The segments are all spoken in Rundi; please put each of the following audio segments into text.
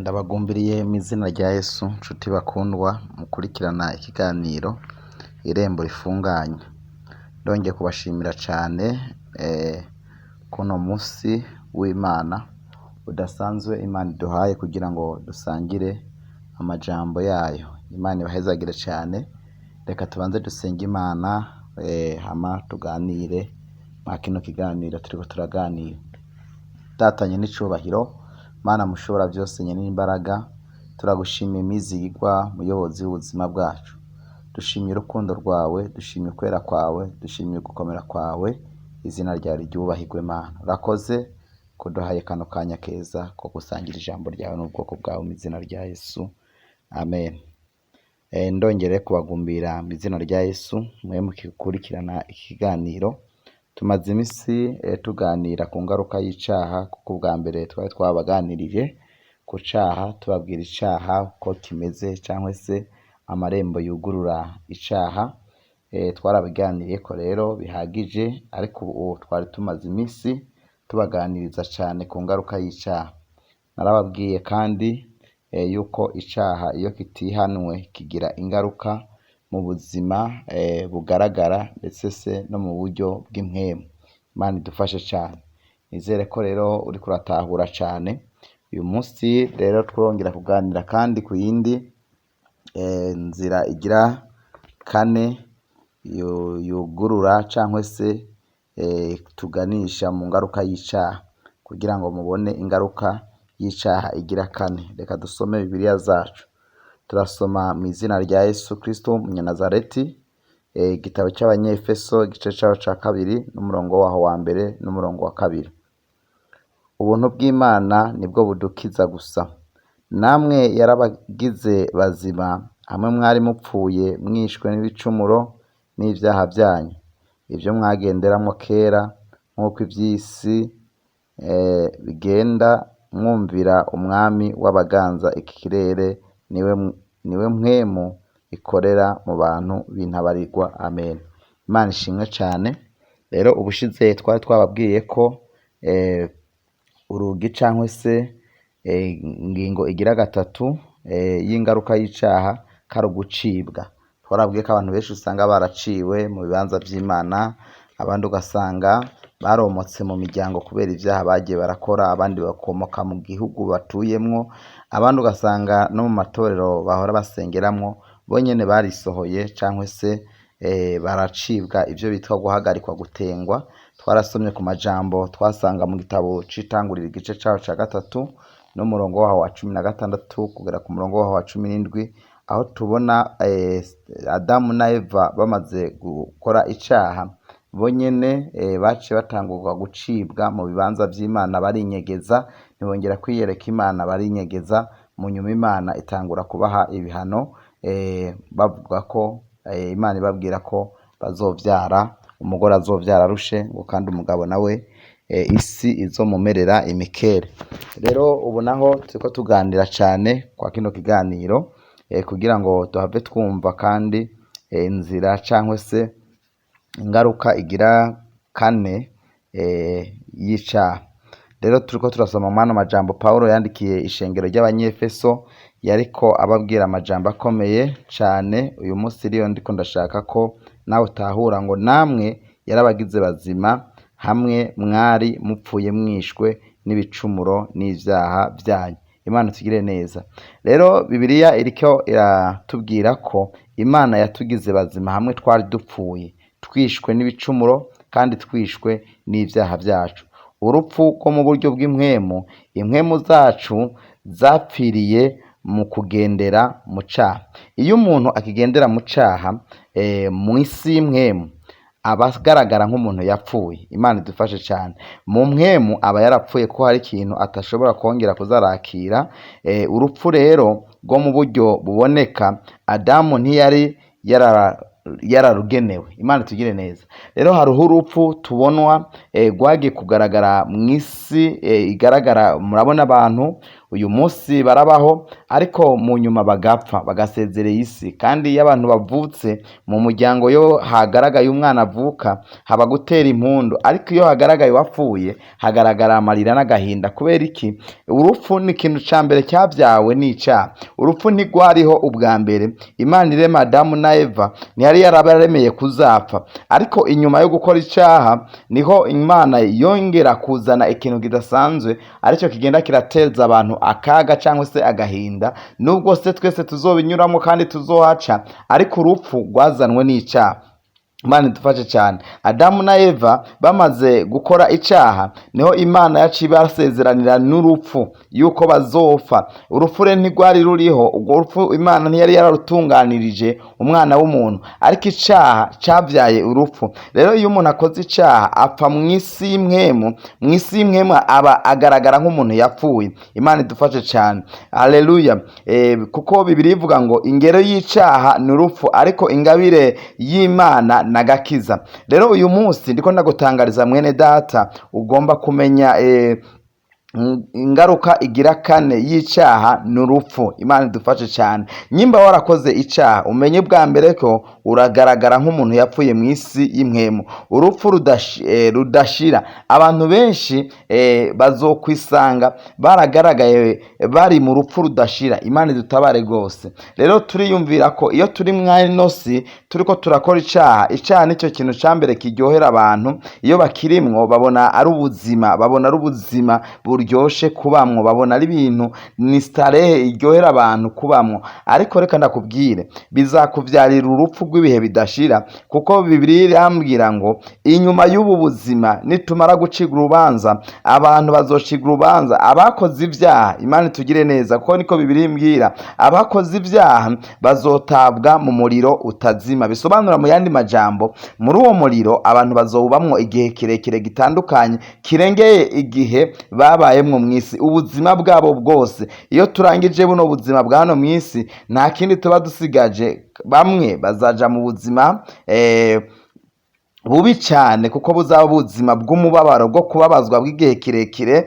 Ndabagumbiriye mw'izina rya Yesu, nshuti bakundwa mukurikirana ikiganiro Irembo Rifunganye. Ndongeye kubashimira cane kuno musi w'Imana udasanzwe Imana iduhaye kugira ngo dusangire amajambo yayo. Imana ibahezagire cane, reka tubanze dusenge Imana hama tuganire mwa kino kiganiro turiko turaganira. Data nyen'icubahiro, Mana mushobora vyose nyen'imbaraga, turagushimiye mwizigirwa muyobozi w'ubuzima bwacu. Dushimye urukundo rwawe, dushimye ukwera kwawe, dushimye gukomera kwawe, izina ryawe ryubahirwe Mana. Urakoze kuduhaye kano kanya keza ko gusangira ijambo ryawe n'ubwoko bwawe mw'izina rya Yesu. Amen. Ndongere kubagumbira mw'izina rya Yesu, mwe mukurikirana iki kiganiro. Tumaze imisi tuganira ku ngaruka y'icaha, kuko ubwa mbere twari twabaganirije ku caha, tubabwira icaha uko kimeze cangwa se amarembo yugurura icaha. Twarabiganiriyeko rero bihagije, ariko ubu twari tumaze imisi tubaganiriza cane ku ngaruka y'icaha. Narababwiye kandi yuko icaha iyo kitihanwe kigira ingaruka mu buzima bugaragara ndetse se no mu buryo bw'impwemu. Imana idufashe cane. Nizere ko rero uriko uratahura cane. Uyu munsi rero twongera kuganira kandi ku yindi nzira igira kane yugurura cangwa se tuganisha mu ngaruka y'icaha, kugira ngo mubone ingaruka y'icaha igira kane. Reka dusome Bibiliya zacu. Turasoma mw'izina rya Yesu Kristo w'umunyanazareti, igitabo c'Abanyefeso igice caho ca kabiri n'umurongo waho wa mbere n'umurongo wa kabiri. Ubuntu bw'Imana nibwo budukiza gusa. Namwe yarabagize bazima hamwe mwari mupfuye mwishwe n'ibicumuro n'ivyaha vyanyu, ivyo mwagenderamwo kera nk'uko ivy'isi bigenda, mwumvira umwami w'abaganza iki kirere, niwe mpwemu ikorera mu bantu b'intabarigwa. Amen. Imana ishimwe cane. Rero ubushize twari twababwiye ko urugi cangwa se ingingo igira gatatu y'ingaruka y'icaha kari ugucibwa. Twarabwiye ko abantu benshi usanga baraciwe mu bibanza vy'Imana, abandi ugasanga baromotse mu miryango kubera ivyaha bagiye barakora, abandi bakomoka mu gihugu batuyemwo, abandi ugasanga no mu matorero bahora basengeramwo bonyene barisohoye cangwa se baracibwa, ivyo bitwa guhagarikwa, gutengwa. Twarasomye ku majambo twasanga mu gitabo c'Itanguriro igice caho ca gatatu n'umurongo waho wa 16 kugera ku murongo waho wa 17, aho tubona Adamu na Eva bamaze gukora icaha, bonyene baciye batangurwa gucibwa mu bibanza vy'Imana, barinyegeza, ntibongera kwiyereka Imana, barinyegeza. Mu nyuma Imana itangura kubaha ibihano, bavuga ko Imana ibabwira ko bazovyara, umugore azovyara arushe ngo kandi umugabo nawe isi izomumerera imikere. Rero ubu naho turiko tuganira cane kwa kino kiganiro kugira ngo duhave twumva kandi inzira cangwa se ingaruka igira kane y'icaha. Rero turiko turasoma mwano majambo Pawulo yandikiye ishengero ry'Abanyefeso, yariko ababwira amajambo akomeye cane. Uyu munsi rero ndiko ndashaka ko nawe utahura ngo namwe yarabagize bazima hamwe mwari mupfuye mwishwe n'ibicumuro n'ivyaha vyanyu. Imana itugirire neza. Rero Bibiliya iriko iratubwira ko Imana yatugize bazima hamwe twari dupfuye twishwe n'ibicumuro kandi twishwe n'ivyaha vyacu. Urupfu rwo mu buryo bw'impwemu, impwemu zacu zapfiriye mu kugendera mu caha. Iyo umuntu akigendera mu caha mw'isi y'impwemu, aba agaragara nk'umuntu yapfuye. Imana idufashe cane. Mu mpwemu aba yarapfuye, ko hari ikintu atashobora kongera kuzarakira. Urupfu rero rwo mu buryo buboneka Adamu ntiyari yararugenewe. Imana itugire neza. Rero hariho urupfu tubonwa rwagiye kugaragara mw'isi igaragara. Murabona abantu uyu munsi usanga barapfuye, Uyu munsi barabaho, ariko mu nyuma bagapfa, bagasezereye isi. Kandi iyo abantu bavutse mu muryango, yo hagaragaye umwana avuka, haba gutera impundu, ariko iyo hagaragaye uwapfuye hagaragara amarira n'agahinda. Kubera iki? Urupfu ni ikintu ca mbere cyabyawe n'icaha. Urupfu ntigwariho ubwa mbere. Imana irema Adamu na Eva ntiyari yarabaremeye kuzapfa, ariko inyuma yo gukora icaha niho Imana yongera kuzana ikintu kidasanzwe, aricyo kigenda kirateza abantu akaga cyangwa se agahinda, nubwo se twese tuzobinyuramo kandi tuzohaca, ariko urupfu rwazanwe n'icaha. Imana idufashe cyane. Adamu na Eva bamaze gukora icaha, niho Imana yaciye ibasezeranira n'urupfu yuko bazopfa. Urupfu rero ntirwari ruriho, urwo rupfu Imana ntiyari yararutunganirije umwana w'umuntu, ariko icaha cabyaye urupfu. Rero iyo umuntu akoze icaha apfa mu isi y'impwemu. Mu isi y'impwemu aba agaragara nk'umuntu yapfuye. Imana idufashe cyane, haleluya. Kuko Bibiliya ivuga ngo ingero y'icaha ni urupfu, ariko ingabire y'Imana nagakiza. Rero uyu munsi ndiko ndagutangariza, mwene data, ugomba kumenya ingaruka igira kane y'icaha ni urupfu. Imana idufashe cyane. Nyimba warakoze icaha, umenye bwa mbere ko uragaragara nk'umuntu yapfuye mu isi y'impwemu, urupfu rudashira. Abantu benshi bazokwisanga baragaragaye bari mu rupfu rudashira. Imana idutabare rwose. Rero turiyumvira ko iyo turi mw'ino si turiko turakora icaha, icaha nicyo kintu ca mbere kiryohera abantu. Iyo bakirimwo babona ari ubuzima, babona ari ubuzima buryoshe kubamwo, babona ari ibintu ni starehe iryohera abantu kubamwo. Ariko reka ndakubwire, bizakuvyarira urupfu rw'ibihe bidashira, kuko Bibiliya irambwira ngo inyuma y'ubu buzima nitumara gucibwa urubanza, abantu bazocibwa urubanza, abakoze ibyaha. Imana itugire neza, kuko niko Bibiliya imbwira, abakoze ibyaha bazotabwa mu muriro utazima. Bisobanura mu yandi majambo, muri uwo muriro abantu bazowubamwo igihe kirekire gitandukanye, kirengeye igihe babayemwo mw'isi, ubuzima bwabo bwose. Iyo turangije buno buzima bwa hano mw'isi, nta kindi tuba dusigaje. Bamwe bazaja mu buzima bubi cyane, kuko buzaba ubuzima bw'umubabaro, bwo kubabazwa bw'igihe kirekire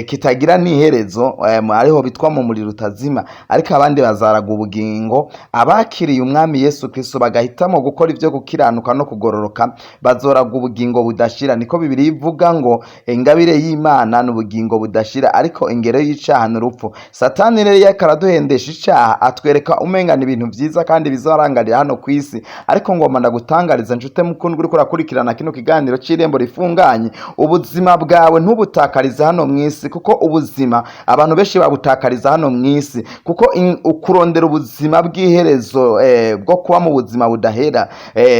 kitagira n'iherezo, ariho bitwa mu muriro utazima. Ariko abandi bazaraga ubugingo. Abakiriye Umwami Yesu Kristo bagahitamo gukora ibyo gukiranuka no kugororoka bazoraga ubugingo budashira. Niko Bibiliya ivuga ngo ingabire y'Imana ni ubugingo budashira, ariko ingero y'icaha ni urupfu. Satani rero iyo ariko araduhendesha icaha, atwereka umengana ibintu vyiza kandi bizarangarira hano ku isi. Ariko ngomba ndagutangariza, nshuti mukundwa uriko urakurikirana kino kiganiro c'Irembo Rifunganye, ubuzima bwawe ntubutakarize hano mw'isi, kuko ubuzima abantu benshi babutakariza hano mw'isi, kuko ukurondera ubuzima bw'iherezo bwo kuba mu buzima budahera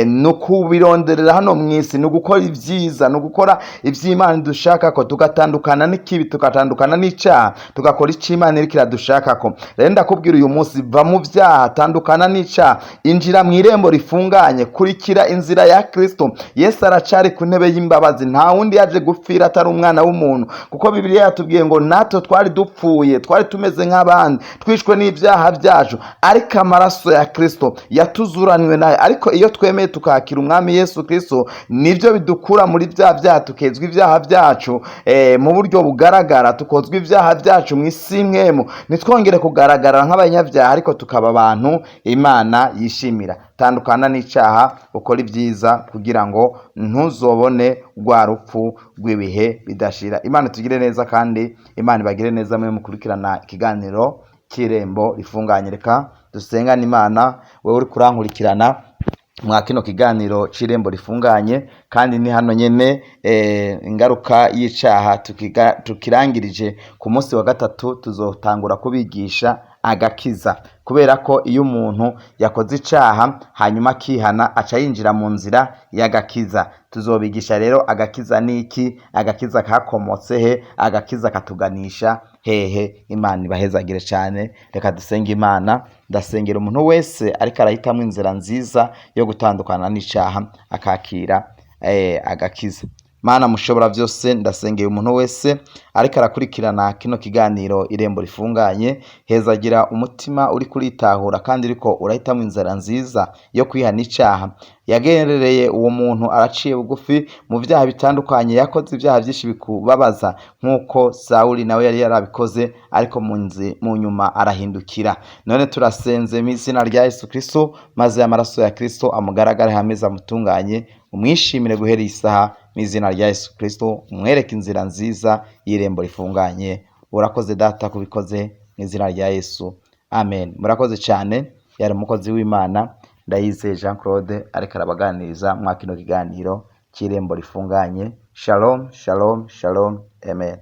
ni ukubironderera hano mw'isi, ni ugukora ibyiza, ni ugukora ivy'Imana dushaka ko, tugatandukana n'ikibi, tugatandukana n'icaha, tugakora ico Imana iriko iradushakako. Rero ndakubwira uyu munsi, va mu vyaha, tandukana n'icaha, injira mu irembo rifunganye, kurikira inzira ya Kristo. Yesu aracari ku ntebe y'imbabazi. Nta wundi yaje gupfira atari umwana w'umuntu, kuko Bibiliya yatubwiye ngo natwe twari dupfuye, twari tumeze nk'abandi, twishwe n'ibyaha byacu, ariko amaraso ya Kristo yatuzuranywe nayo. Ariko iyo twemeye tukakira Umwami Yesu Kristo, nibyo bidukura muri bya byaha, tukezwa ibyaha byacu mu buryo bugaragara, tukozwa ibyaha byacu mu isi y'impwemu, ntitwongere kugaragara nk'abanyabyaha, ariko tukaba abantu Imana yishimira. Tandukana n'icaha, ukora ibyiza, kugira ngo ntuzobone rwa rupfu rw'ibihe bidashira. Imana tugire neza, kandi Imana ibagire neza mwe mukurikirana ikiganiro cy'Irembo Rifunganye. Reka dusengane Imana, wewe uri kurankurikirana mwa kino kiganiro c'Irembo Rifunganye. Kandi ni hano nyene ingaruka y'icaha tukirangirije. Ku munsi wa gatatu tuzotangura kubigisha agakiza, kubera ko iyo umuntu yakoze icaha hanyuma akihana, aca yinjira mu nzira y'agakiza. Tuzobigisha rero agakiza niki, agakiza kakomotse he, agakiza katuganisha hehe. Imana ibahezagire cyane. Reka dusenge Imana. Ndasengera umuntu wese ariko arahitamwo inzira nziza yo gutandukana n'icaha, akakira agakiza. Mana mushobora byose, ndasengeye umuntu wese ariko arakurikirana kino kiganiro Irembo Rifunganye. Hezagira umutima uri kuritahura kandi uriko urahitamo inzira nziza yo kwihana icaha. Yagerereye uwo muntu araciye bugufi mu vyaha bitandukanye, yakoze ibyaha byinshi bikubabaza nk'uko Sawuli nawe yari yarabikoze, ariko mu nyuma arahindukira. None turasenze mu izina rya Yesu Kristo, maze amaraso ya Kristo amugaragare hameze amutunganye, umwishimire guhera iyi saha mu izina rya Yesu Kristo, umwereke inzira nziza y'irembo rifunganye. Urakoze Data kubikoze mu izina rya Yesu, amen. Murakoze cyane. Yari umukozi w'Imana Ndayizeye Jean Claude ariko arabaganiriza mwa kino kiganiro cy'Irembo Rifunganye. Shalom, shalom, shalom, amen.